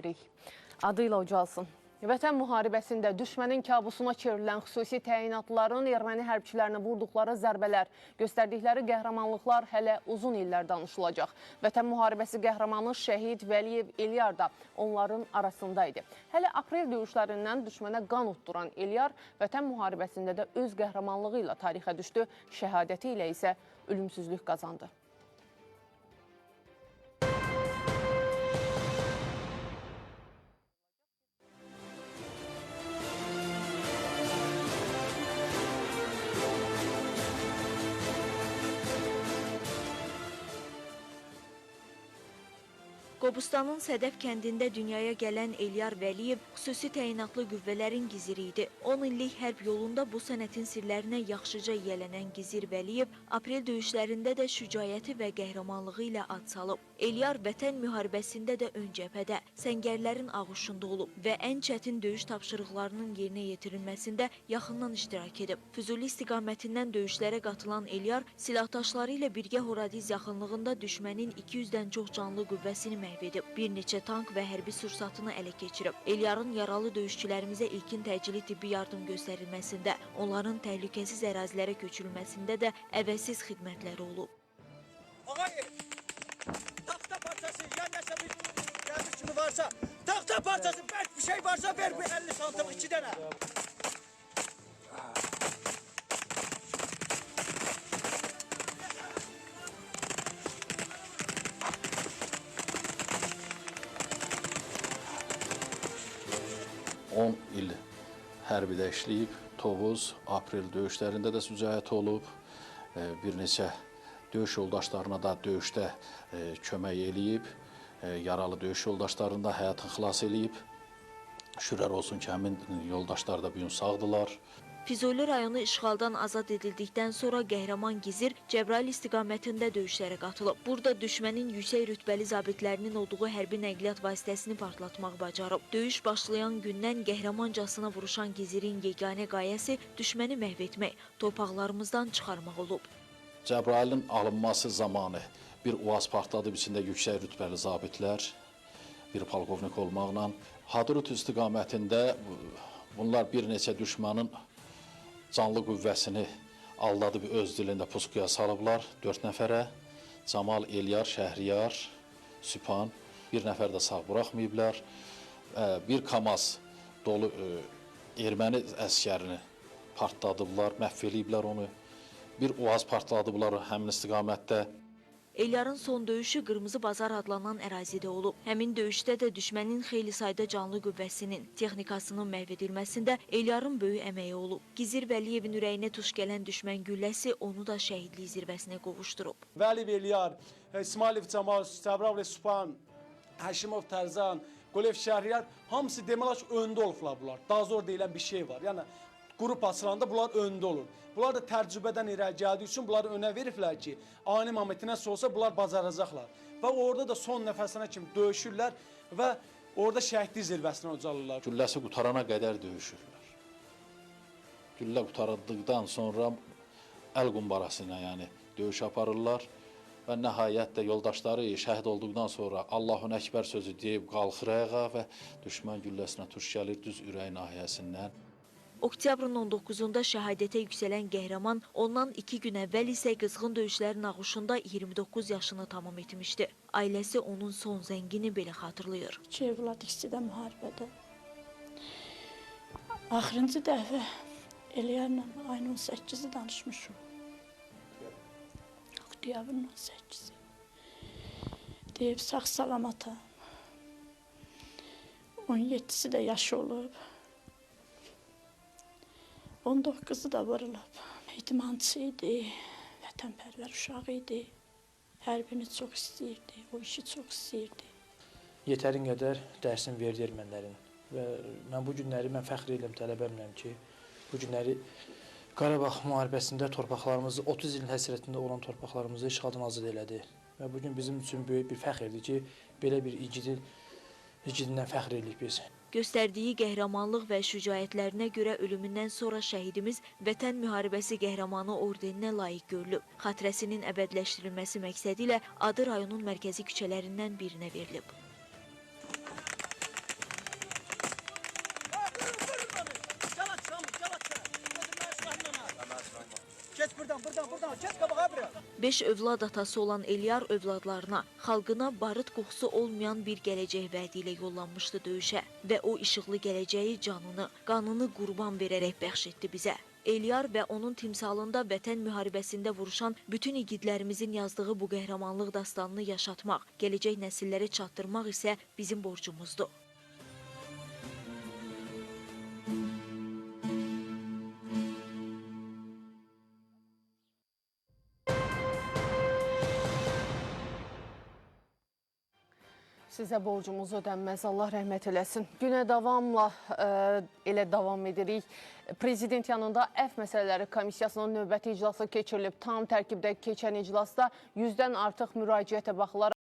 edirik. Adıyla ucalsın. Vətən müharibəsində düşmənin kabusuna çevrilən xüsusi təyinatların erməni hərbçilərinə vurduqları zərbələr, göstərdikləri qəhrəmanlıqlar hələ uzun illər danışılacaq. Vətən müharibəsi qəhrəmanı şəhid Vəliyev Eliyar da onların arasındaydı. Hələ aprel döyüşlərindən düşmənə qan utduran Eliyar vətən müharibəsində də öz qəhrəmanlığı ilə tarixə düşdü, şəhadəti ilə isə ölümsüzlük qazandı. Qobustanın Sədəf kəndində dünyaya gələn Eliyar Vəliyev xüsusi təyinatlı qüvvələrin giziri idi. 10 illik hərb yolunda bu sənətin sirlərinə yaxşıca yiyələnən Gizir Vəliyev aprel döyüşlərində də şücaəti və qəhrəmanlığı ilə ad salıb. Eliyar vətən müharibəsində də ön cəbhədə, səngərlərin ağuşunda olub və ən çətin döyüş tapşırıqlarının yerinə yetirilməsində yaxından iştirak edib. Füzuli istiqamətindən döyüşlərə qatılan Eliyar silahdaşları ilə birgə Horadiz yaxınlığında düşmənin 200-dən çox canlı qüvvəsini məhv edib. Bir neçə tank və hərbi sursatını ələ keçirib. Eliyarın yaralı döyüşçülərimizə ilkin təcili tibbi yardım göstərilməsində, onların təhlükəsiz ərazilərə köçürülməsində də əvəzsiz xidmətləri olub. Ağay, taxta parçası, ya nəsə bir dəmir kimi varsa, taxta parçası, bərk bir şey varsa ver bir 50 santim, 2 dənə. On il hərbidə işləyib, Tovuz, aprel döyüşlərində də şücaət olub, bir neçə döyüş yoldaşlarına da döyüşdə kömək eləyib, yaralı döyüş yoldaşlarını da həyatını xilas eləyib. Şükürlər olsun ki, həmin yoldaşlar da bu gün sağdırlar. Füzuli rayonu işğaldan azad edildikdən sonra qəhrəman Gizir Cəbrayıl istiqamətində döyüşlərə qatılıb. Burada düşmənin yüksək rütbəli zabitlərinin olduğu hərbi nəqliyyat vasitəsini partlatmaq bacarıb. Döyüş başlayan gündən qəhrəmancasına vuruşan Gizirin yeganə qayəsi düşməni məhv etmək, torpaqlarımızdan çıxarmaq olub. Cəbrayılın alınması zamanı bir UAZ partladıb, içində yüksək rütbəli zabitlər, bir polkovnik olmaqla. Hadrut istiqamətində bunlar bir neçə düşmənin canlı qüvvəsini aldadıb öz dilində puskuya salıblar 4 nəfərə. Camal, Eliyar, Şəhriyar, Süpan, bir nəfər də sağ buraxmayıblar. Bir KAMAZ dolu erməni əskərini partladıblar, məhv eləyiblər onu. Bir UAZ partladıblar həmin istiqamətdə. Eliyarın son döyüşü Qırmızı Bazar adlanan ərazidə olub. Həmin döyüşdə də düşmənin xeyli sayda canlı qüvvəsinin, texnikasının məhv edilməsində Eliyarın böyük əməyi olub. Gizir Vəliyevin ürəyinə tuş gələn düşmən gülləsi onu da şəhidlik zirvəsinə qovuşdurub. Vəliyev Eliyar, İsmailov Camal, Cəbrayıl Süpan, Həşimov Tərzan, Quliyev Şəhriyar hamısı demək olar ki, öndə olublar bunlar. Dazor deyilən bir şey var. Yəni qrup açılanda bunlar öndə olur. Bunlar da təcrübədən irəli gəldiyi üçün bunları önə veriblər ki, ani momenti nəsə olsa bunlar bacaracaqlar. Və orada da son nəfəsinə kimi döyüşürlər və orada şəhidlik zirvəsinə ucalırlar. Gülləsi qutarana qədər döyüşürlər. Güllə qutarıldıqdan sonra əl qumbarası ilə yəni döyüş aparırlar və nəhayət də yoldaşları şəhid olduqdan sonra Allahun Əkbər sözü deyib qalxır ayağa və düşmən gülləsinə tuş gəlir düz ürək nahiyəsindən. Oktyabrın 19-da şəhadətə yüksələn qəhrəman ondan 2 gün əvvəl isə qızğın döyüşlərin ağuşunda 29 yaşını tamam etmişdi. Ailəsi onun son zəngini belə xatırlayır. İki evlad, ikisi də müharibədə. Axırıncı dəfə Eliyarla ayın 18-i danışmışım. Oktyabrın 18-i. Deyib sağ salamatam. 17-si də yaşı olub. 19-u da vurulub. İdmançı idi, vətənpərvər uşağı idi. Hərbini çox istəyirdi, o işi çox istəyirdi. Yetərin qədər dərsini verdi ermənilərin. Və mən bu günləri mən fəxr edirəm tələbəmlə ki, bu günləri Qarabağ müharibəsində torpaqlarımızı, 30 ilin həsrətində olan torpaqlarımızı işğaldan azad elədi. Və bugün bizim üçün böyük bir fəxrdir ki, belə bir igidindən fəxr edirik biz. Göstərdiyi qəhrəmanlıq və şücaətlərinə görə ölümündən sonra şəhidimiz Vətən Müharibəsi Qəhrəmanı ordeninə layiq görülüb. Xatirəsinin əbədləşdirilməsi məqsədi ilə adı rayonun mərkəzi küçələrindən birinə verilib. Buradan, buradan, buradan. Keç qabağa biraz. 5 övlad atası olan Eliyar övladlarına, xalqına barıt qoxusu olmayan bir gələcək vədi ilə yollanmışdı döyüşə və o işıqlı gələcəyi canını, qanını qurban verərək bəxş etdi bizə. Eliyar və onun timsalında vətən müharibəsində vuruşan bütün igidlərimizin yazdığı bu qəhrəmanlıq dastanını yaşatmaq, gələcək nəsillərə çatdırmaq isə bizim borcumuzdur. Sizə borcumuz ödənməz, Allah rəhmət eləsin. Günə davamla elə davam edirik. Prezident yanında Əfv Məsələləri Komissiyasının növbəti iclası keçirilib. Tam tərkibdə keçən iclasda 100-dən artıq müraciətə baxılaraq